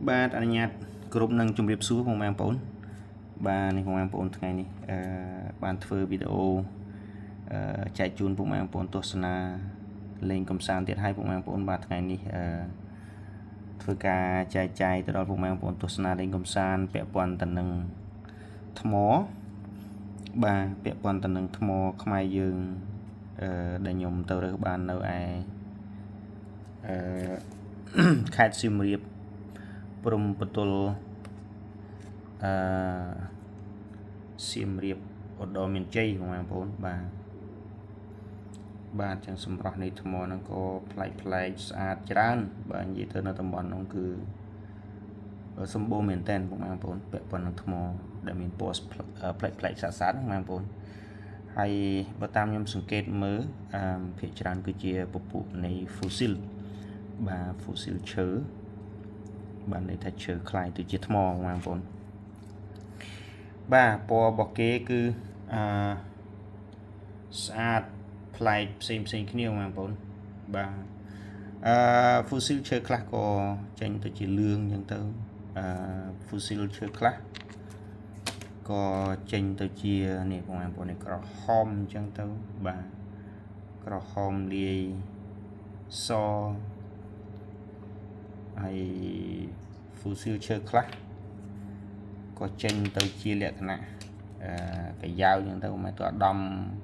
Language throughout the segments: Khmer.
បាទអនុញ្ញាតគ្រប់នឹងជម្រាបសួរបងប្អូនបាទនេះបងប្អូនថ្ងៃនេះអឺបានធ្វើវីដេអូអឺចែកជូនពុកម៉ែបងប្អូនទស្សនាលេងកំសាន្តទៀតហើយពុកម៉ែបងប្អូនបាទថ្ងៃនេះអឺធ្វើការចែកចាយទៅដល់ពុកម៉ែបងប្អូនទស្សនាលេងកំសាន្តពាក់ព័ន្ធទៅនឹងថ្មបាទពាក់ព័ន្ធទៅនឹងថ្មខ្មែរយើងអឺដែលខ្ញុំទៅរើសបាននៅឯអឺ ខេត្តសៀមរាប ព្រំប្រទល់អឺសៀមរាបឧត្តរមានជ័យបងប្អូនបាទបាទចឹងសម្រស់នៃថ្មហ្នឹងក៏ប្លែកប្លែកស្អាតច្រើនបាទនិយាយទៅនៅតំបន់ហ្នឹងគឺសម្បូរមែនតើបងប្អូនពាក់ព័ន្ធនឹងថ្មដែលមានពណ៌ប្លែកប្លែកស្អាតស្អាតហ្នឹងបងប្អូនហើយបើតាមខ្ញុំសង្កេតមើលអឺភាគច្រើនគឺជាពពួកនៃ fossil បាទ fossil ឈើ បានន័យថាឈើក្លាយទៅជាថ្មបងប្អូនបាទពណ៌របស់គេគឺអឺស្អាតប្លែកផ្សេងផ្សេងគ្នាបងប្អូនបាទអឺ fossil ឈើខ្លះក៏ចេញទៅជាលឿងអញ្ចឹងទៅអឺ fossil ឈើខ្លះក៏ចេញទៅជានេះបងប្អូននេះក្រហមអញ្ចឹងទៅបាទក្រហមលាយសហើយ fossil ឈើខ្លះក៏ចេញទៅជាលក្ខណៈអឺកាយ៉ាវអញ្ចឹងទៅមកទៅអាដាម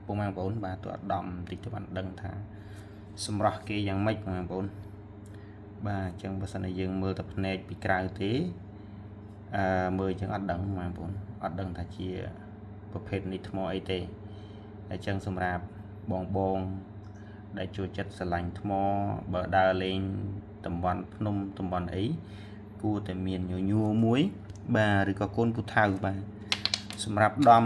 ពុកម៉ែបងប្អូនបាទទៅអាដាមបន្តិចទៅបានដឹងថាសម្រស់គេយ៉ាងម៉េចបងប្អូនបាទអញ្ចឹងបើសិនជាយើងមើលតែភ្នែកពីក្រៅទេអឺមើលអញ្ចឹងអត់ដឹងបងប្អូនអត់ដឹងថាជាប្រភេទនៃថ្មអីទេអញ្ចឹងសម្រាប់បងបងដែលចូលចិត្តស្រឡាញ់ថ្មបើដើរលេងតំបន់ភ្នំតំបន់អីគួរតែមានញញួរមួយបាទឬក៏កូនពូថៅបាទសម្រាប់ដំ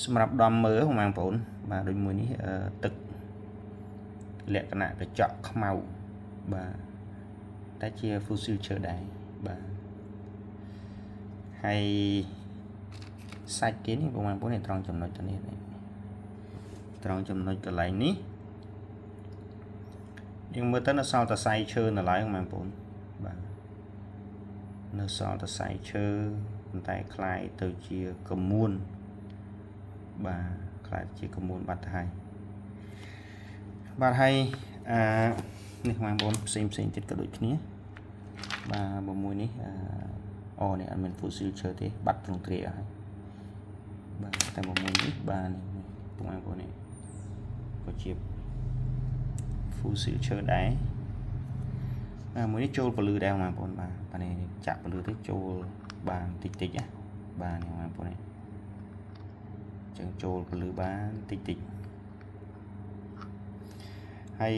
សម្រាប់ដំមើលបងប្អូនបាទដូចមួយនេះទឹកលក្ខណៈកញ្ចក់ខ្មៅបាទតែជា fossil ឈើដែរបាទហើយសាច់គេនេះបងប្អូននេះត្រង់ចំណុចទៅនេះត្រង់ចំណុចកន្លែងនេះយើងមើលទៅនៅសល់តែសៃឈើនៅឡើយបងប្អូនបាទនៅសល់តែសៃឈើប៉ុន្តែក្លាយទៅជាកមួនបាទក្លាយជាកមួនបាត់ទៅហើយបាទហើយអឺនេះបងប្អូនផ្សេងផ្សេងទៀតក៏ដូចគ្នាបាទបើមួយនេះអឺអូនេះអត់មាន fossil ឈើទេបាត់ទ្រង់ទ្រាយអស់ហើយបាទតែមួយនេះបាទនេះបងប្អូននេះក៏ជា fossil ឈើដែរបាទមួយនេះចូលពលឺដែរបងប្អូនបាទបាទនេះចាក់ពលឺទៅចូលបានតិចតិចណាបាទនេះបងប្អូននេះចឹងចូលពលឺបានតិចតិចហើយ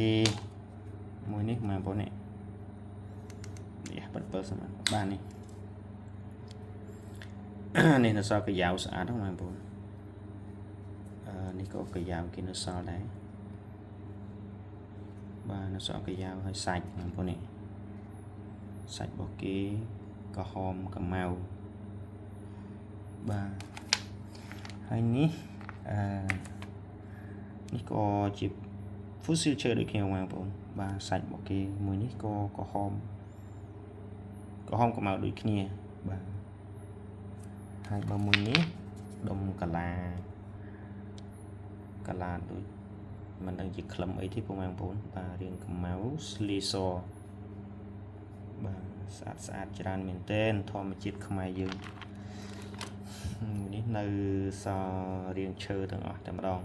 មួយនេះបងប្អូននេះនេះបិទបើសិនបាទនេះនេះនៅសល់កាយ៉ាវស្អាតហ្នឹងបងប្អូនអឺនេះក៏កាយ៉ាវគេនៅសល់ដែរបាទនៅសល់កាយ៉ាវហើយសាច់បងប្អូននេះសាច់របស់គេក្រហមកម្ៅបាទហើយនេះអឺនេះក៏ជា fossil ឈើដូចគ្នាបងប្អូនបាទសាច់របស់គេមួយនេះក៏ក្រហមក្រហមកម្ៅដូចគ្នាបាទហើយបើមួយនេះដុំកាឡាកាឡាដូចមិនដឹងជាក្លឹមអីទេពុកម៉ែបងប្អូនបាទរាងកម្ៅស្លីសបាទស្អាតស្អាតច្រើនមែនទែនធម្មជាតិខ្មែរយើងមួយនេះនៅសល់រាងឈើទាំងអស់តែម្ដង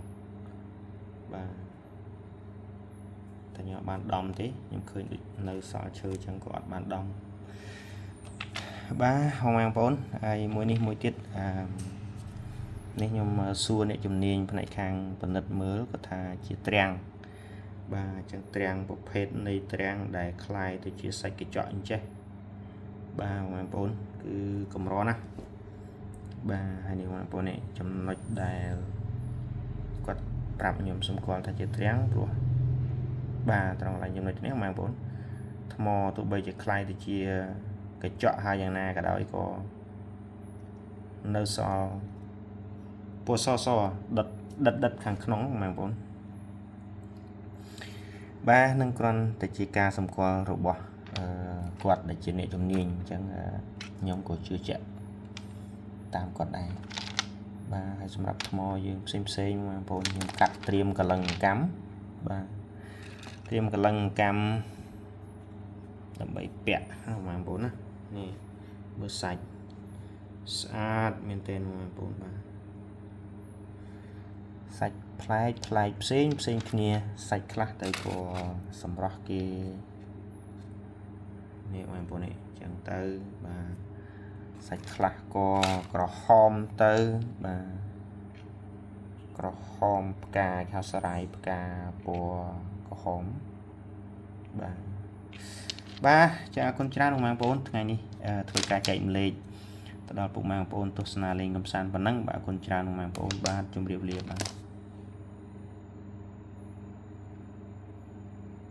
បាទតែខ្ញុំអត់បានដំទេខ្ញុំឃើញដូចនៅសល់ឈើចឹងក៏អត់បានដំបាទបងប្អូនហើយមួយនេះមួយទៀតអឺនេះខ្ញុំសួរអ្នកជំនាញផ្នែកខាងពិនិត្យមើលគាត់ថាជាទ្រាំងបាទអញ្ចឹងទ្រាំងប្រភេទនៃទ្រាំងដែលក្លាយទៅជាសាច់កញ្ចក់អញ្ចេះបាទបងប្អូនគឺកម្រណាស់បាទហើយនេះបងប្អូននេះចំណុចដែលគាត់ប្រាប់ខ្ញុំសម្គាល់ថាជាទ្រាំងព្រោះបាទត្រង់កន្លែងចំណុចនេះបងប្អូនថ្មទោះបីជាក្លាយទៅជាកញ្ចក់ហើយយ៉ាងណាក៏ដោយក៏នៅសល់ពណ៌សសដិតដិតដិតខាងក្នុងបងប្អូនបាទនឹងគ្រាន់តែជាការសម្គាល់របស់អឺ គាត់ដែលជាអ្នកជំនាញអញ្ចឹងខ្ញុំក៏ជឿជាក់តាមគាត់ដែរបាទហើយសម្រាប់ថ្មយើងផ្សេងផ្សេងបងប្អូនខ្ញុំកាត់ត្រៀមកលឹងកម្មបាទត្រៀមកលឹងកម្មដើម្បីពាក់បងប្អូនណានេះមើលសាច់ស្អាតមែនទែនបងប្អូនបាទសាច់ប្លែកប្លែកផ្សេងផ្សេងគ្នាសាច់ខ្លះទៅក៏សម្រស់គេនេះបងប្អូននេះអញ្ចឹងទៅបាទសាច់ខ្លះក៏ក្រហមទៅបាទក្រហមផ្កាគេហៅសារាយផ្កាពណ៌ក្រហមបាទបាទចាអរគុណច្រើនបងប្អូនថ្ងៃនេះធ្វើការចែកម្លែកទៅដល់ពុកម៉ែបងប្អូនទស្សនាលេងកំសាន្តប៉ុណ្ណឹងបាទអរគុណច្រើនបងប្អូនបាទជម្រាបលាបាទ។